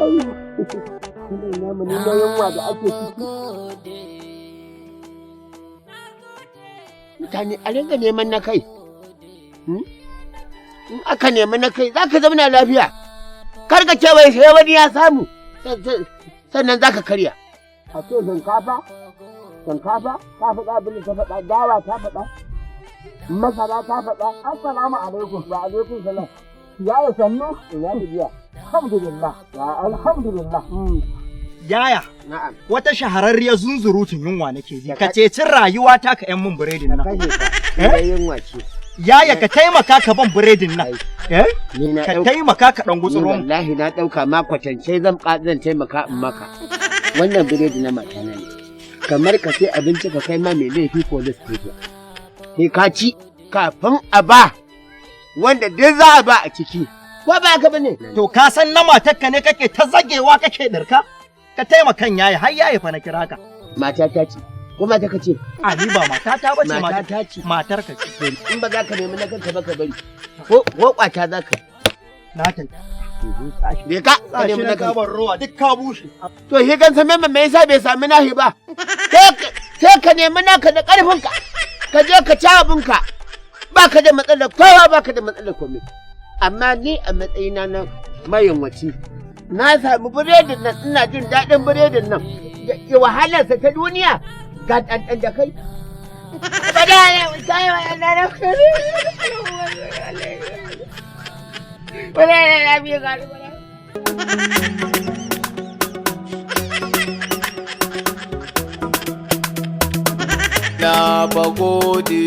Wannan namu ne na yunwa da ake ciki. Mutane a ringa neman na kai. In aka nemi na kai za ka zauna lafiya. Kar ka ce wai sai wani ya samu sannan za ka karya. A ce shinkafa, shinkafa ta faɗa abin da ta faɗa, dawa ta faɗa, masara ta faɗa. Assalamu alaikum. Wa alaikum salam. Yaya, sannu? Ina gajiya? Alhamdulillah. Alhamdulillah. Yaya, Na'am. wata shahararriyar zunzurutun yunwa nake ji. Ka ceci rayuwa ta, ka 'yan mun biredin nan. Kashe ka. Ina yunwa ce. Yaya, ka taimaka ka ban biredin nan. Eh? Ni na Ka ɗauka. taimaka ka ɗan Ni gutsuro mu. wallahi na ɗauka ma kwatance zan taimaka in maka. Wannan biredi na matana ne. Kamar ka sai abinci ka kai ma mai laifi police station. Sai ka ci kafin a ba wanda duk za a ba a ciki. Ko ba ka bane? To, ka san na matarka ne kake ta zagewa kake ɗirka? Ka taimakan, yaya, har yaya fa na kira ka. Matata ce. Ko mata ka ce? A, ni ba matata ba ce. Matata ce. Matarka ce. In ba za ka nemi na kanka ba, ka bari. Ko kwata za ka. Na tafi. Je ka ka Sa nemi shi na na kanka. gaban ruwa duk ka bushe. To, shi kan san me yasa bai sami nahi ba? Sai ka nemi naka da ƙarfinka. Ka je ka ci abinka. Ba ka da matsalar kowa, ba ka da matsalar komai. Amma ni a matsayina na mayunwaci, na sami biredin nan, ina jin daɗin biredin nan. Ya wahalarsa ta duniya ga ɗanɗan da kai. Ba da ya kai wa na na. Ba da ya biya ga. Na fa gode.